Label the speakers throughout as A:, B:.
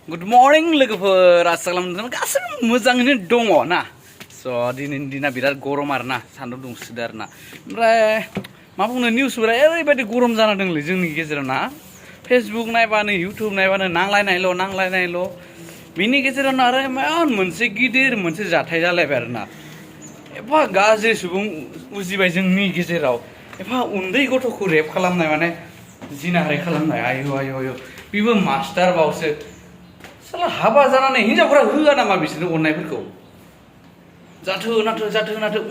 A: Good morning लोगोफोर आसा खालामदों गासिबो मोजाङैनो दङ ना स' दिनैनि दिना बिराद गरम आरो ना सान्दुं दुंसोदो आरो ना ओमफ्राय मा बुंनो निउसफोरा ओरैबायदि गरम जाना दंलै जोंनि गेजेराव ना फेसबुक नायबानो इउटुब नायबानो नांलायनायल' बिनि गेजेरावनो आरो इमान मोनसे गिदिर मोनसे जाथाय जालायबाय आरो ना एफा गाज्रि सुबुं उजिबाय जोंनि गेजेराव एफा उन्दै गथ'खौ रेप खालामनाय माने जिनाहारि खालामनाय आयु बिबो मास्टार बावसो साला हाबा जानानै हिनजावफोरा होआ नामा बिसोरनो अननायफोरखौ जाथो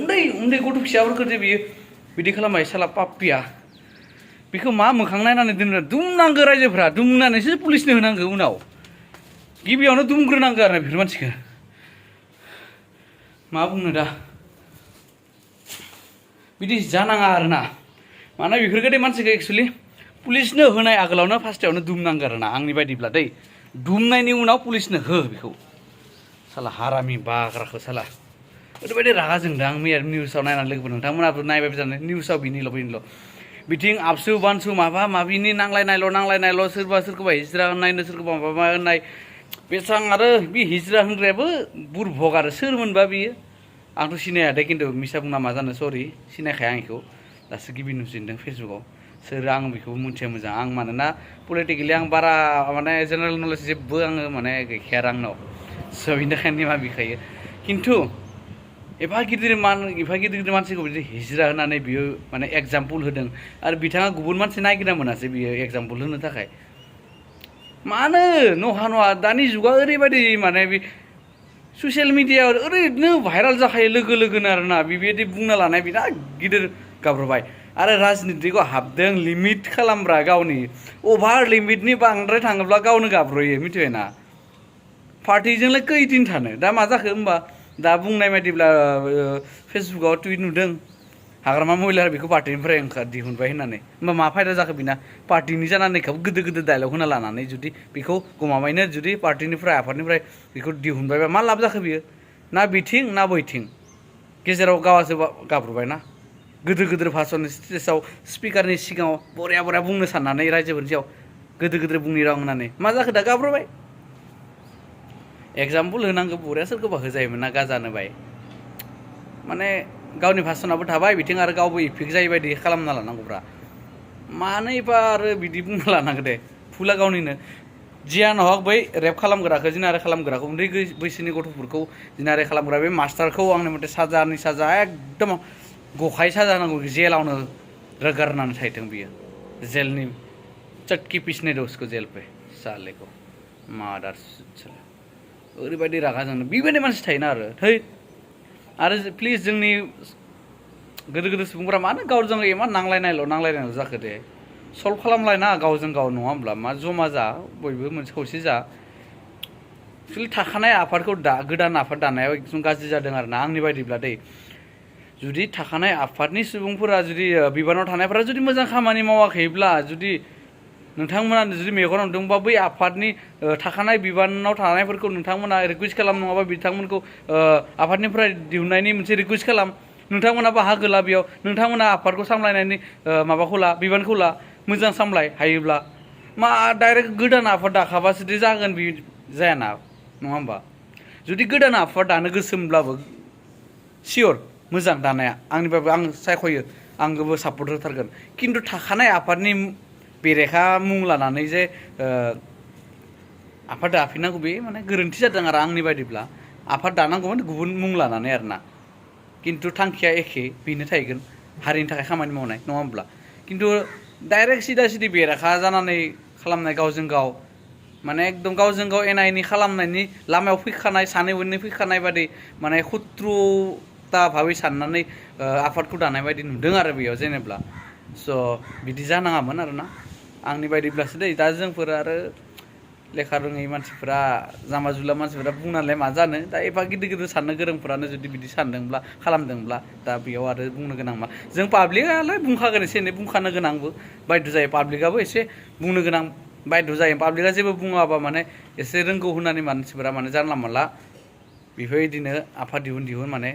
A: उन्दै गथ' फिसाफोरखौ जे बियो बिदि खालामबाय साला पाप्पिया बेखौ मा मोखां नायनानै दोननो दुमनांगौ रायजोफ्रा दुमनानैसो पुलिसनो होनांगौ उनाव गिबियावनो दुमग्रोनांगौ आरो बेफोर मानसिखौ मा बुंनो दा बिदि जानाङा आरो ना माने बेफोरबायदि मानसिखौ एक्सुवेलि पुलिसनो होनाय आगोलावनो फार्स्टआवनो दुमनांगौ आरो ना आंनि बायदिब्ला दै दुमनायनि उनाव पुलिसनो हो बेखौ साला हारामि बाग्राखौ साला ओरैबायदि रागा जोंदों आं मैया निउसाव नायनानै लोगोफोर नोंथांमोनाबो नायबाय जानाय निउसाव बिनिल' बिथिं आबसु बानसु माबा माबिनि नांलायनायल' सोरबा सोरखौबा हिज्रा होननायनो सोरखौबा माबा होननाय बेसां आरो बे हिज्रा होनग्रायाबो बुरभग आरो सोरमोनबा बियो आंथ' सिनाया दे खिन्थु मिसा बुंना मा जानो सरि सिनायखाया आं बेखौ दासो गिबि नुसिनदों फेसबुकाव सोर आं बेखौ मिथिया मोजां आं मानोना पलिटिकेलि आं बारा माने जेनेरेल नलेज जेबो आङो माने गैखाया आंनाव स' बिनि थाखायनो मा बिखायो खिन्थु एफा गिदिर मानसिखौ बिदि हिज्रा होनानै बियो माने एगजाम्पोल होदों आरो बिथाङा गुबुन मानसि नागिरना मोनासै बियो एगजाम्पोल होनो थाखाय मानो नहा दानि जुगा ओरैबायदि माने बे ससियेल मिडियायाव ओरैनो भाइराल जाखायो लोगोनो आरोना बेबायदि बुंना लानाय बिराद गिदिर गाब्रबाय आरो राजनितिखौ हाबदों लिमिट खालामब्रा गावनि अभार लिमिटनि बांद्राय थाङोब्ला गावनो गाब्रयो मिथिबायना पार्टिजोंलाय खैदिन थानो दा मा जाखो होमबा दा बुंनाय बायदिब्ला फेसबुकाव टुइट नुदों हाग्रामा महिलाया बेखौ पार्टिनिफ्राय दिहुनबाय होननानै होमबा मा फायदा जाखो बिना पार्टिनि जानानै गोदो डायलग होना लानानै जुदि बेखौ गमामायैनो जुदि पार्टिनिफ्राय आफादनिफ्राय बेखौ दिहुनबायबा मा लाब जाखो बियो ना बिथिं ना बैथिं गेजेराव गावासो गाब्रबाय ना गोदोर भाषण स्टेजाव स्पिकारनि सिगाङाव बरिया बुंनो साननानै रायजोफोरनि सायाव गोदोर बुंनि राव होननानै मा जाखो दा गाब्रबाय एगजाम्पोल होनांगौ बरिया सोरखौबा होजायोमोन ना गाजानो बाय माने गावनि भाषणाबो थाबाय बिथिं आरो गावबो इफेक्ट जायै बायदि खालामना लानांगौब्रा मानो एबा आरो बिदि बुंना लानांगौ दे फुला गावनिनो जियानो हक बै रेप खालामग्राखौ जिनाहारि खालामग्राखौ उन्दै बैसोनि गथ'फोरखौ जिनाहारि खालामग्रा बे मास्टारखौ आंनि मथे साजा एकदम गखाय साजा नांगौ जेलावनो रोगारनानै थाहैथों बियो जेलनि चटकी पिसने दो उसको जेल पे सालेखौ मादार ओरैबायदि रागा जोंनो बेबायदि मानसि थायोना आरो प्लिज जोंनि गोदो सुबुंफोरा मानो गावजों इमान नांलायनायल' जाखो दे सल्भ खालामलायना गावजों गाव नङा होमब्ला मा जमा जा बयबो मोनसे खौसे जा एक्सुवेलि थाखानाय आफादखौ गोदान आफाद दानायाव एकदम गाज्रि जादों आरो ना आंनि बायदिब्ला दै जुदि थाखानाय आफादनि सुबुंफोरा जुदि बिबानाव थानायफोरा जुदि मोजां खामानि मावाखैब्ला जुदि नोंथांमोना जुदि मेगन नुदोंबा बै आफादनि थाखानाय बिबानाव थानायफोरखौ नोंथांमोना रिकुवेस्ट खालाम नङाबा बिथांमोनखौ आफादनिफ्राय दिहुननायनि मोनसे रिकुवेस्ट खालाम नोंथांमोना बाहागो ला बेयाव नोंथांमोना आफादखौ सामलायनायनि माबाखौ ला बिबानखौ ला मोजां सामलाय हायोब्ला मा डाइरेक्ट गोदान आफाद दाखाबासो दि जागोन बे जायाना नङा होमबा जुदि गोदान आफाद दानो गोसोमब्लाबो सियर मोजां दानाया आंनिबाबो आं सायख'यो आंबो सापर्ट होथारगोन खिन्थु थाखानाय आफादनि बेरेखा मुं लानानै जे आफाद दाफिननांगौ बे माने गोरोन्थि जादों आरो आंनि बायदिब्ला आफाद दानांगौमोन गुबुन मुं लानानै आरोना खिन्थु थांखिया एखे बेनो थाहैगोन हारिनि थाखाय खामानि मावनाय नङा होमब्ला खिन्थु डाइरेक्ट सिदा बेरेखा जानानै खालामनाय गावजों गाव माने एकदम गावजों गाव एना एनि खालामनायनि लामायाव फैखानाय सानै हनै फैखानाय बादि माने खुथ्रुता भाबै साननानै आफादखौ दानाय बायदि नुदों आरो बेयाव जेनेब्ला स' बिदि जानाङामोन आरोना आंनि बायदिब्लासो दै दा जोंफोर आरो लेखा रोङै मानसिफोरा जाम्बा जुला मानसिफोरा बुंनानैलाय मा जानो दा एफा गिदिर साननो गोरोंफोरानो जुदि बिदि सानदोंब्ला खालामदोंब्ला दा बेयाव आरो बुंनो गोनां मा जों पाब्लिकआलाय बुंखागोन एसे एनै बुंखानो गोनांबो बायद' जायो पाब्लिकआबो एसे बुंनो गोनां बायद' जायो पाब्लिकआ जेबो बुङाबा माने एसे रोंगौ होननानै मानसिफोरा माने जानला मानला बेफोरबायदिनो आफाद दिहुन माने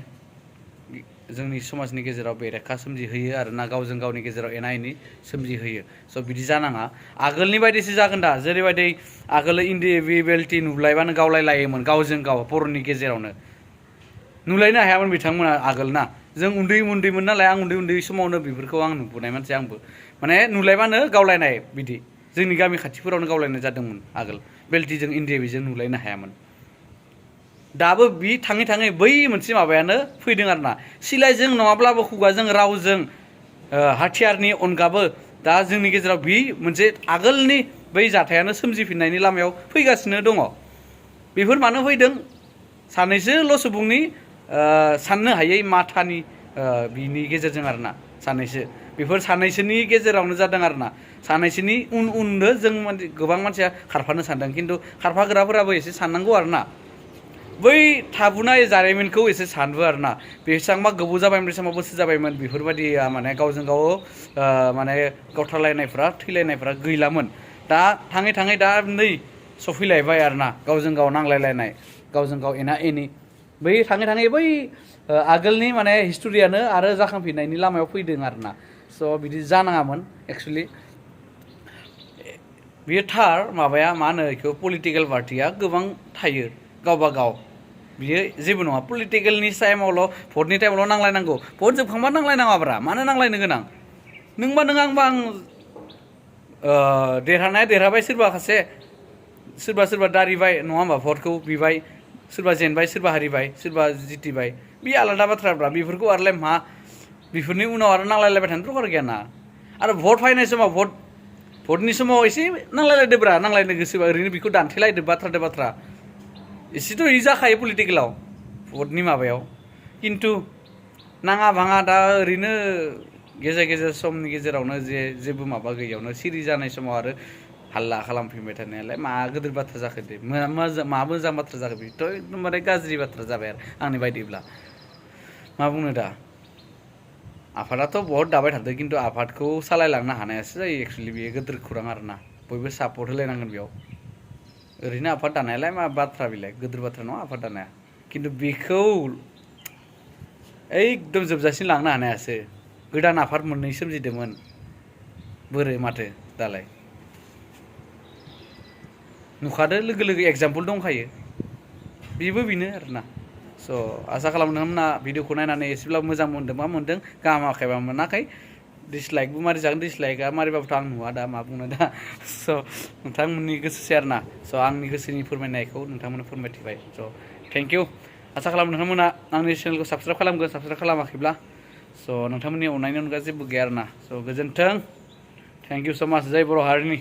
A: जोंनि समाजनि गेजेराव बेरेखा सोमजिहोयो आरो ना गावजों गावनि गेजेराव एना एनि सोमजिहोयो स' बिदि जानाङा आगोलनि बायदिसो जागोन दा जेरैबायदि आगोल NDFB BLT नुलायबानो गावलायलायोमोन गावजों गाव बर'नि गेजेरावनो नुलायनो हायामोन बिथांमोना आगोल ना जों उन्दैमोन नालाय आं उन्दै समावनो बेफोरखौ आं नुबोनाय मानसि आंबो माने नुलायबानो गावलायनाय बिदि जोंनि गामि खाथिफोरावनो गावलायनाय जादोंमोन आगोल बेल्टिजों NDFBजों नुलायनो हायामोन दाबो बि थाङै थाङै बै मोनसे माबायानो फैदों आरोना सिलायजों नङाब्लाबो खुगाजों रावजों हाथियारनि अनगाबो दा जोंनि गेजेराव बि मोनसे आगोलनि बै जाथायानो सोमजिफिननायनि लामायाव फैगासिनो दङ बेफोर मानो फैदों सानैसोल' सुबुंनि साननो हायै माथानि बिनि गेजेरजों आरोना सानैसो बेफोर सानैसोनि गेजेरावनो जादों आरोना सानैसोनि उननो जों गोबां मानसिया खारफानो सानदों खिन्थु खारफाग्राफोराबो एसे साननांगौ आरोना बै थाबोनाय जारिमिनखौ एसे सानबो आरोना बेसेबांबा गोबाव जाबायमोन बेसेबांबा बोसोर जाबायमोन बेफोरबायदिया माने गावजों गाव माने गावथारलायनायफ्रा थैलायनायफ्रा गैलामोन दा थाङै थाङै दा नै सफैलायबाय आरोना गावजों गाव नांलायलायनाय गावजों गाव एना एनि बै थाङै थाङै बै आगोलनि माने हिस्ट'रियानो आरो जाखांफिननायनि लामायाव फैदों आरोना स' बिदि जानाङामोन एक्सुवेलि बेयो थार माबाया मा होनो बेखौ पलिटिकेल पार्टिया गोबां थायो गावबा गाव बियो जेबो नङा पलिटिकेलनि टाइमावल' भटनि टाइमावल' नांलायनांगौ भट जोबखांबा नांलायनाङाब्रा मानो नांलायनो गोनां नोंबा नों आंबा आं देरहानाया देरहाबाय सोरबा सासे सोरबा दारिबाय नङा होमबा भटखौ बिबाय सोरबा जेनबाय सोरबा हारिबाय सोरबा जितिबाय बे आलादा बाथ्राब्रा बेफोरखौ आरोलाय मा बेफोरनि उनाव आरो नांलायलायबाय थानो दरकार गैयाना आरो भट फायनाय समाव भटनि समाव एसे नांलायलायदोब्रा नांलायनो गोसोबा ओरैनो बेखौ दान्थेलायदो बाथ्रा एसेथ' इ जाखायो पलिटिकेलाव भटनि माबायाव खिन्थु नाङा भाङा दा ओरैनो गेजेर समनि गेजेरावनो जेबो माबा गैयियावनो सिरि जानाय समाव आरो हाल्ला खालामफिनबाय थानायालाय मा गिदिर बाथ्रा जाखो दे मा मोजां बाथ्रा जाखो बेथ' एकदमबारे गाज्रि बाथ्रा जाबाय आरो आंनि बायदिब्ला मा बुंनो दा आफादाथ' बहुत दाबाय थादों खिन्थु आफादखौ सालायलांनो हानायासो जायो एक्सुवेलि बेयो गिदिर खौरां आरोना बयबो सापर्ट होलायनांगोन बेयाव ओरैनो आफाद दानायालाय मा बाथ्रा बेलाय गिदिर बाथ्रा नङा आफाद दानाया खिन्थु बेखौ एकदम जोबजासिम लांनो हानायासो गोदान आफाद मोननै सोमजिदोंमोन बोरै माथो दालाय नुखादो लोगो एग्जाम्पल दंखायो बेबो बेनो आरोना स' आसा खालामो नोंथांमोना भिडिअखौ नायनानै एसेब्लाबो मोजां मोनदों मा मोनदों गाहामाखैबा मोनाखै डिसलाइकबो मारि जागोन डिसलाइकआ मारिबाबोथ' आं नुवा दा मा बुंनो दा स' नोंथांमोननि गोसोसै आरोना स' आंनि गोसोनि फोरमायनायखौ नोंथांमोननो फोरमायथिबाय स' थेंक इउ आसा खालामो नोंथांमोना आंनि चेनेलखौ साबसक्राइब खालामगोन साबसक्राइब खालामाखैब्ला स' नोंथांमोननि अननायनि अनगा जेबो गैया आरोना स' गोजोन्थों थेंक इउ स' माच जय बर' हारिनि